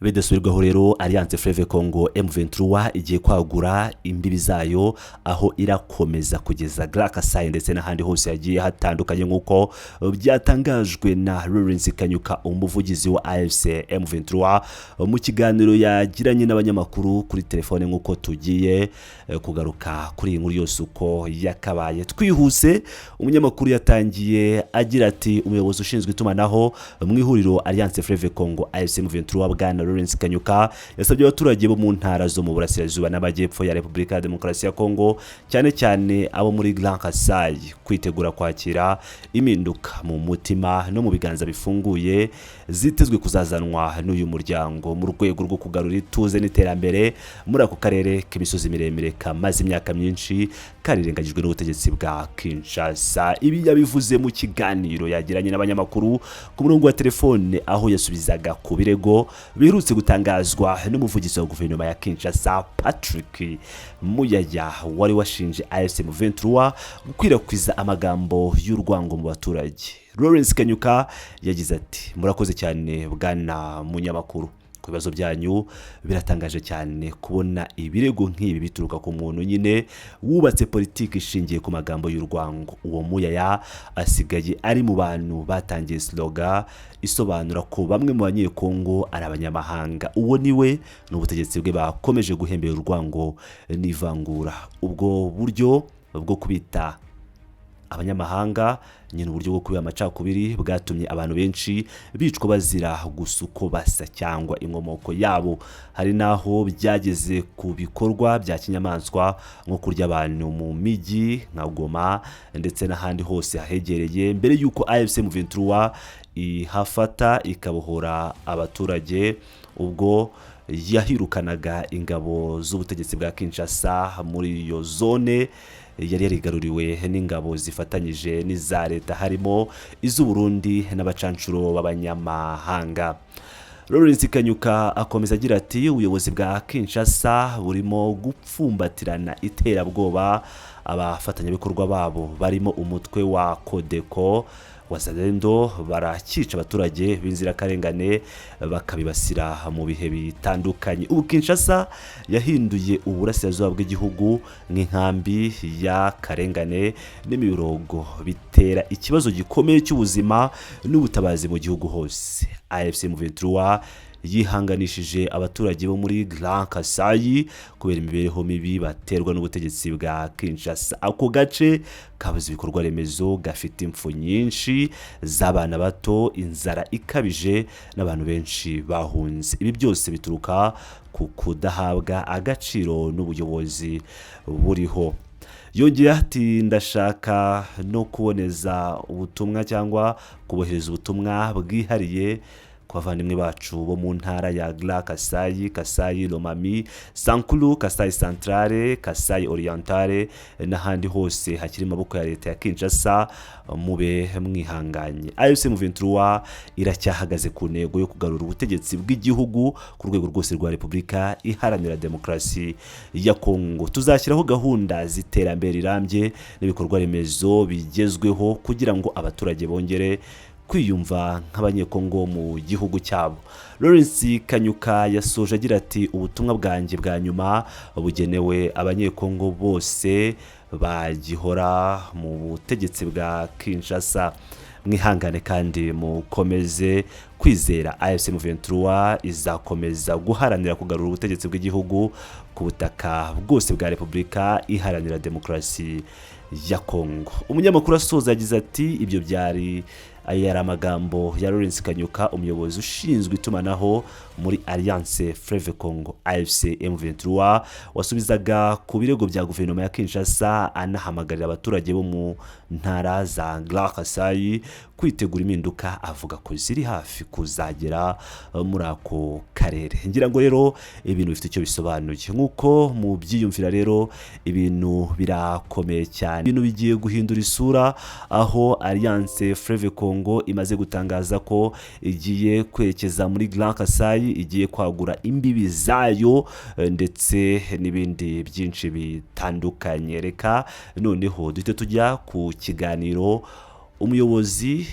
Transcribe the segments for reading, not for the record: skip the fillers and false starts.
Bidasubirwaho rero, Alliance Fleuve Congo M23 igiye kwagura imbibi zayo, aho irakomeza kugeza Grand Kasai ndetse n'ahandi hose hagiye hatandukanye, nk'uko byatangajwe na Lawrence Kanyuka, umuvugizi wa AFC M23, mu kiganiro yagiranye n'abanyamakuru kuri telefone, nk'uko tugiye kugaruka kuri iyi nkuru yose uko yakabaye. Twihuse, umunyamakuru yatangiye agira ati: "Umuyobozi ushinzwe itumanaho mu ihuriro Alliance Fleuve Congo AFC M23, bwana Lawrence Kanyuka, yasabye abaturage bo mu ntara zo mu burasirazuba n'amajyepfo ya Repubulika ya Demokarasi ya Kongo, cyane cyane abo muri Grand Kasai, kwitegura kwakira impinduka mu mutima no mu biganza bifunguye zitezwe kuzazanwa n'uyu muryango mu rwego rwo kugarura ituze n'iterambere muri ako karere k'imisozi miremire kamaze imyaka myinshi karirengagijwe n'ubutegetsi bwa Kinshasa." Ibi yabivuze mu kiganiro yagiranye n'abanyamakuru ku murongo wa telefone, aho yasubizaga ku birego biherutse gutangazwa n'umuvugizi wa guverinoma ya Kinshasa, Patrick Muyaya, wari washinje AFC M23 gukwirakwiza amagambo y'urwango mu baturage. Lawrence Kanyuka yagize ati: "Murakoze cyane, bwana munyamakuru, ku bibazo byanyu. Biratangaje cyane kubona ibirego nk'ibi bituruka ku muntu nyine wubatse politiki ishingiye ku magambo y'urwango. Uwo Muyaya asigaye ari mu bantu batangiye slogan isobanura ko bamwe mu Banyekongo ari abanyamahanga. Uwo ni we n'ubutegetsi bwe bakomeje guhembera urwango n'ivangura. Ubwo buryo bwo kubita abanyamahanga nyine, uburyo bwo kubiba amacakubiri, bwatumye abantu benshi bicwa bazira gusa uko basa cyangwa inkomoko yabo. Hari n'aho byageze ku bikorwa bya kinyamaswa nko kurya abantu mu mijyi nka Goma ndetse n'ahandi hose hahegereye, mbere y'uko AFC M23 ihafata ikabohora abaturage ubwo yahirukanaga ingabo z'ubutegetsi bwa Kinshasa muri iyo zone yari yarigaruriwe n'ingabo zifatanyije n'iza leta, harimo iz'Uburundi n'abacanshuro b'abanyamahanga." Lawrence Kanyuka akomeza agira ati: "Ubuyobozi bwa Kinshasa burimo gupfumbatirana iterabwoba abafatanyabikorwa babo barimo umutwe wa Codeco, Wazalendo. Barakica abaturage b'inzirakarengane, bakabibasira mu bihe bitandukanye. Ubu Kinshasa yahinduye uburasirazuba bw'igihugu nk'inkambi y'akarengane n'imiborogo, bitera ikibazo gikomeye cy'ubuzima n'ubutabazi mu gihugu hose. AFC M23 yihanganishije abaturage bo muri Grand Kasai kubera imibereho mibi baterwa n'ubutegetsi bwa Kinshasa. Ako gace kabuze ibikorwa remezo, gafite impfu nyinshi z'abana bato, inzara ikabije n'abantu benshi bahunze. Ibi byose bituruka ku kudahabwa agaciro n'ubuyobozi buriho." Yongeye ati: "Ndashaka no kuboneza ubutumwa cyangwa kubohereza ubutumwa bwihariye ku bavandimwe bacu bo mu ntara ya Grand Kasai, Kasai Lomami, Sankuru, Kasai Centrale, Kasai Orientale n'ahandi hose hakiri amaboko ya leta ya Kinshasa. Mube mwihanganye. AFC M23 iracyahagaze ku ntego yo kugarura ubutegetsi bw'igihugu ku rwego rwose rwa Repubulika Iharanira Demokarasi ya Kongo. Tuzashyiraho gahunda z'iterambere rirambye n'ibikorwa remezo bigezweho kugira ngo abaturage bongere kwiyumva nk'Abanyekongo mu gihugu cyabo." Lawrence Kanyuka yasoje agira ati: "Ubutumwa bwanjye bwa nyuma bugenewe Abanyekongo bose bagihora mu butegetsi bwa Kinshasa: mwihangane kandi mukomeze kwizera. AFC M23 izakomeza guharanira kugarura ubutegetsi bw'igihugu ku butaka bwose bwa Repubulika Iharanira Demokarasi ya Kongo." Umunyamakuru asoza yagize ati: "Ibyo byari ayo yari amagambo ya Lawrence Kanyuka, umuyobozi ushinzwe itumanaho muri Alliance Fleuve Congo AFC M23, wasubizaga ku birego bya guverinoma ya Kinshasa, anahamagarira abaturage bo mu ntara za Grand Kasai kwitegura impinduka avuga ko ziri hafi kuzagera muri ako karere." Ngira ngo rero ibintu bifite icyo bisobanuye nk'uko mu byiyumvira. Rero ibintu birakomeye cyane, ibintu bigiye guhindura isura, aho Alliance Fleuve Congo imaze gutangaza ko igiye kwerekeza muri Grand Kasai, igiye kwagura imbibi zayo ndetse n'ibindi byinshi bitandukanye. Reka noneho duhite tujya ku kiganiro. Umuyobozi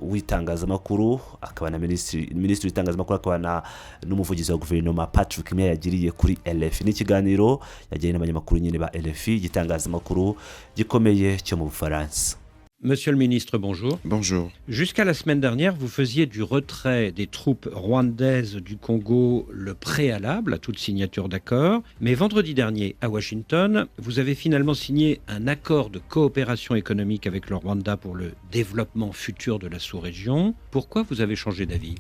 w'itangazamakuru akaba na minisitiri w'itangazamakuru akaba n'umuvugizi wa guverinoma, Patrick Muyaya, yagiriye kuri RFI. N'ikiganiro yagiranye n'abanyamakuru nyine ba RFI, igitangazamakuru gikomeye cyo mu Bufaransa. Monsieur le ministre, bonjour. Bonjour. Jusqu'à la semaine dernière, vous faisiez du retrait des troupes rwandaises du Congo le préalable à toute signature d'accord. Mais vendredi dernier, à Washington, vous avez finalement signé un accord de coopération économique avec le Rwanda pour le développement futur de la sous-région. Pourquoi vous avez changé d'avis?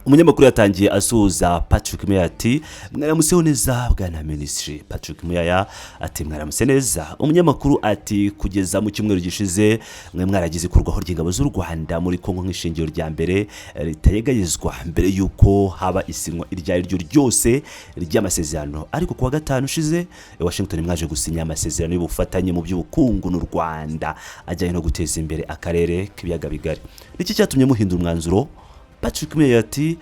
Umunyamakuru yatangiye asuhuza Patrick Muyaya ati: "Mwaramutseho neza, bwana minisitiri." Patrick Muyaya ati: "Mwaramutse neza." Umunyamakuru ati: "Kugeza mu cyumweru gishize mwe mwaragize ikurwaho ry'ingabo z'u Rwanda muri Kongo nk'ishingiro rya mbere ritayegayezwa mbere y'uko haba isinywa iryo ari ryo ryose ry'amasezerano. Ariko kuwa gatanu ushize i Washington mwaje gusinya amasezerano y'ubufatanye mu by'ubukungu n'u Rwanda ajyanye no guteza imbere akarere k'Ibiyaga Bigari. Niki cyatumye muhindura umwanzuro?" Patrick Muyaya ati: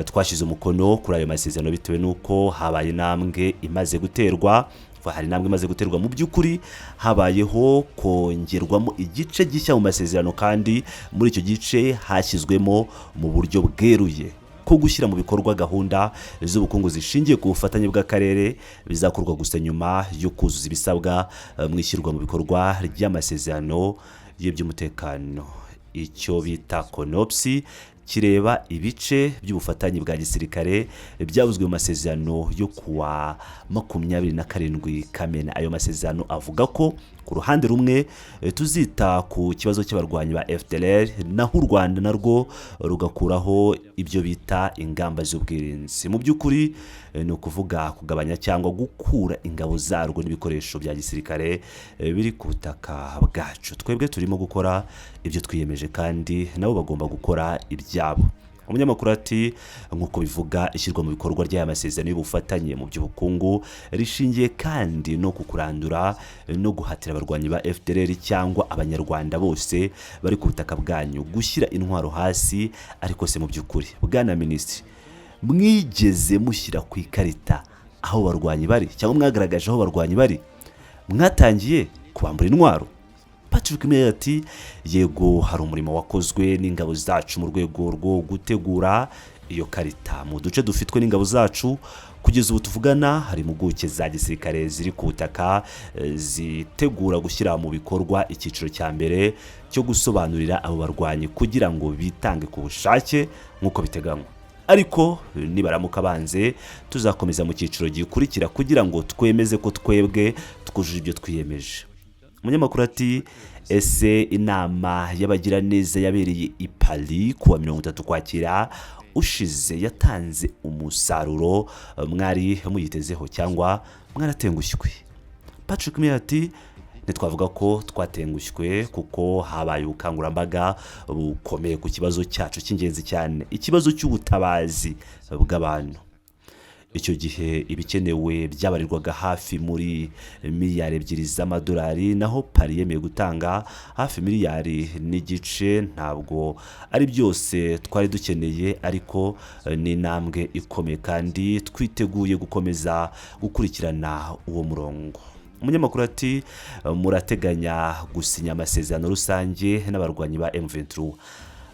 "Twashyize umukono kuri ayo masezerano bitewe n'uko habaye intambwe imaze guterwa. Hari intambwe imaze guterwa. Mu by'ukuri habayeho kongerwamo igice gishya mu masezerano, kandi muri icyo gice hashyizwemo mu buryo bweruye ko gushyira mu bikorwa gahunda z'ubukungu zishingiye ku bufatanye bw'akarere bizakorwa gusa nyuma yo kuzuza ibisabwa mu ishyirwa mu bikorwa ry'amasezerano y'iby'umutekano, icyo bita CONOPS, kireba ibice by'ubufatanye bwa gisirikare byavuzwe mu masezerano yo kuwa 27 Kamena. Ayo masezerano avuga ko ku ruhande rumwe tuzita ku kibazo cy'abarwanyi ba FDLR, naho u Rwanda narwo rugakuraho ibyo bita ingamba z'ubwirinzi. Mu by'ukuri ni ukuvuga kugabanya cyangwa gukura ingabo zarwo n'ibikoresho bya gisirikare biri ku butaka bwacu. Twebwe turimo gukora ibyo twiyemeje, kandi nabo bagomba gukora ibyabo." Umunyamakuru ati: "Nk'uko bivuga, ishyirwa mu bikorwa ry'aya masezerano y'ubufatanye mu by'ubukungu rishingiye kandi no ku kurandura no guhatira abarwanyi ba FDLR cyangwa Abanyarwanda bose bari ku butaka bwanyu gushyira intwaro hasi. Ariko se mu by'ukuri, bwana minisitiri, mwigeze mushyira ku ikarita aho barwanyi bari, cyangwa mwagaragaje aho barwanyi bari? Mwatangiye kubambura intwaro?" Patrick Muyaya ati: "Yego, hari umurimo wakozwe n'ingabo zacu mu rwego rwo gutegura iyo karita mu duce dufitwe n'ingabo zacu. Kugeza ubu tuvugana, hari impuguke za gisirikare ziri ku butaka zitegura gushyira mu bikorwa icyiciro cya mbere cyo gusobanurira abo barwanyi kugira ngo bitange ku bushake nk'uko biteganywa. Ariko nibaramuka banze, tuzakomeza mu cyiciro gikurikira kugira ngo twemeze ko twebwe twujuje ibyo twiyemeje." Umunyamakuru ati: "Ese inama y'abagiraneza yabereye i Paris kuwa 30 Kwakira ushize yatanze umusaruro mwari muyitezeho, cyangwa mwaratengushywe?" Patrick Muyaya ati: "Ntitwavuga ko twatengushywe, kuko habaye ubukangurambaga bukomeye ku kibazo cyacu cy'ingenzi cyane, ikibazo cy'ubutabazi bw'abantu. Icyo gihe ibikenewe byabarirwaga hafi muri miliyari 2 z'amadolari, naho Paris yemeye gutanga hafi miliyari 1.5. Ntabwo ari byose twari dukeneye, ariko ni intambwe ikomeye, kandi twiteguye gukomeza gukurikirana uwo murongo." Umunyamakuru ati: "Murateganya gusinya amasezerano rusange n'abarwanyi ba M23,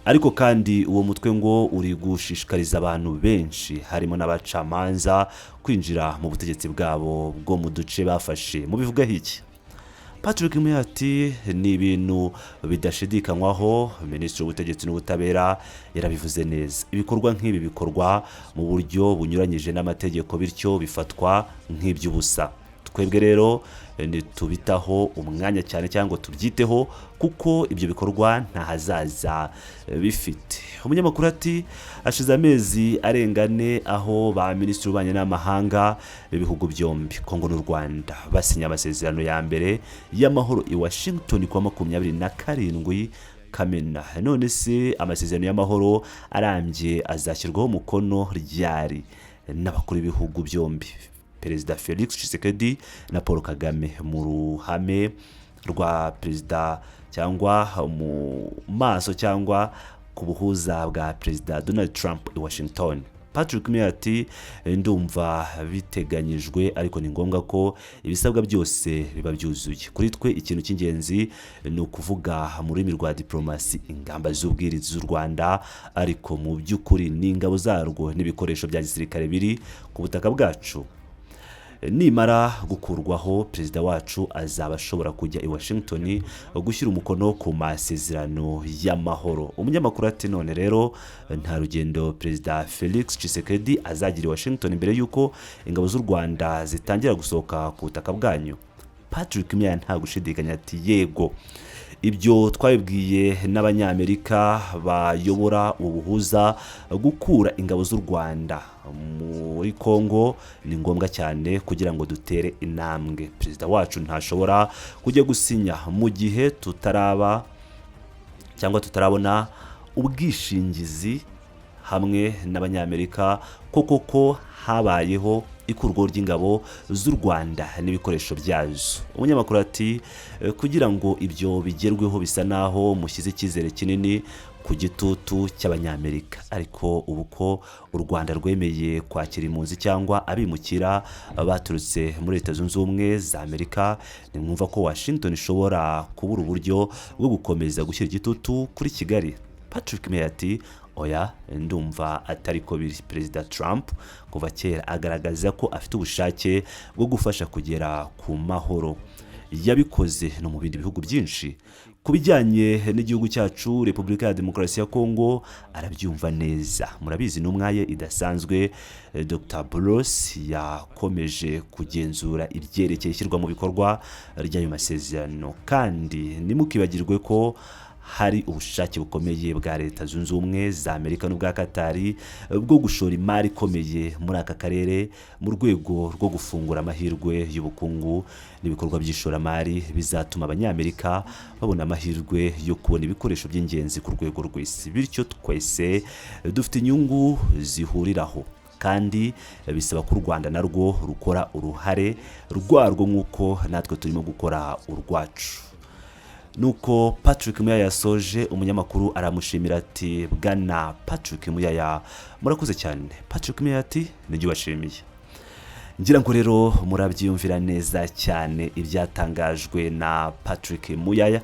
ariko kandi uwo mutwe ngo uri gushishikariza abantu benshi, harimo n'abacamanza, kwinjira mu butegetsi bwabo bwo mu duce bafashe. Mubivugaho iki?" Patrick Muyaya ati: "Ni ibintu bidashidikanywaho. Minisitiri w'Ubutegetsi n'Ubutabera yarabivuze neza. Ibikorwa nk'ibi bikorwa mu buryo bunyuranyije n'amategeko, bityo bifatwa nk'iby'ubusa. Twebwe rero ntitubitaho umwanya cyane cyangwa tubyiteho, kuko ibyo bikorwa nta hazaza bifite." Umunyamakuru ati: "Hashize amezi arenga 4 aho ba minisitiri w'ububanyi n'amahanga b'ibihugu byombi, Kongo n'u Rwanda, basinye amasezerano ya mbere y'amahoro i Washington kuwa 27 Kamena. None se amasezerano y'amahoro arambye azashyirwaho umukono ryari n'abakuru b'ibihugu byombi, Perezida Felix Tshisekedi na Paul Kagame, mu ruhame rwa perezida cyangwa mu maso cyangwa ku buhuza bwa Perezida Donald Trump i Washington?" Patrick Muyaya ati: "Ndumva biteganyijwe, ariko ni ngombwa ko ibisabwa byose biba byuzuye. Kuri twe ikintu cy'ingenzi ni ukuvuga mu rurimi rwa diplomasi ingamba z'ubwirinzi z'u Rwanda, ariko mu by'ukuri ni ingabo zarwo n'ibikoresho bya gisirikare biri ku butaka bwacu. Nimara gukurwaho, perezida wacu azaba ashobora kujya i Washington gushyira umukono ku masezerano y'amahoro." Umunyamakuru ati: "None rero nta rugendo Perezida Felix Tshisekedi azagira i Washington mbere y'uko ingabo z'u Rwanda zitangira gusohoka ku butaka bwanyu?" Patrick Muyaya nta gushidikanya ati: "Yego, ibyo twabibwiye n'Abanyamerika bayobora ubuhuza. Gukura ingabo z'u Rwanda muri Congo ni ngombwa cyane kugira ngo dutere intambwe. Perezida wacu ntashobora kujya gusinya mu gihe tutaraba cyangwa tutarabona ubwishingizi hamwe n'Abanyamerika ko koko habayeho ikurwaho ry'ingabo z'u Rwanda n'ibikoresho byazo." Umunyamakuru ati: "Kugira ngo ibyo bigerweho bisa naho mushyize icyizere kinini ku gitutu cy'Abanyamerika, ariko ubu ko u Rwanda rwemeye kwakira impunzi cyangwa abimukira baturutse muri Leta Zunze Ubumwe za Amerika, nimwumva ko Washington ishobora kubura uburyo bwo gukomeza gushyira igitutu kuri Kigali?" Patrick Muyaya ati: "Oya, ndumva atari ko biri. Perezida Trump kuva kera agaragaza ko afite ubushake bwo gufasha kugera ku mahoro. Yabikoze no mu bindi bihugu byinshi. Ku bijyanye n'igihugu cyacu, Repubulika ya Demokarasi ya Kongo, arabyumva neza. Murabizi, intumwa ye idasanzwe Dr Boulos yakomeje kugenzura ibyerekeye ishyirwa mu bikorwa ry'ayo masezerano. Kandi ntimukibagirwe ko hari ubushake bukomeye bwa Leta Zunze Ubumwe za Amerika n'ubwa Katari bwo gushora imari ikomeye muri aka karere mu rwego rwo gufungura amahirwe y'ubukungu n'ibikorwa by'ishoramari bizatuma Abanyamerika babona amahirwe yo kubona ibikoresho by'ingenzi ku rwego rw'isi. Bityo twese dufite inyungu zihuriraho, kandi bisaba ko u Rwanda narwo rukora uruhare rwarwo nk'uko natwe turimo gukora urwacu." Nuko Patrick Muyaya yasoje. Umunyamakuru aramushimira ati: "Bwana Patrick Muyaya, murakoze cyane." Patrick Muyaya ati: "Nijye ubashimiye." Ngira ngo rero murabyiyumvira neza cyane ibyatangajwe na Patrick Muyaya.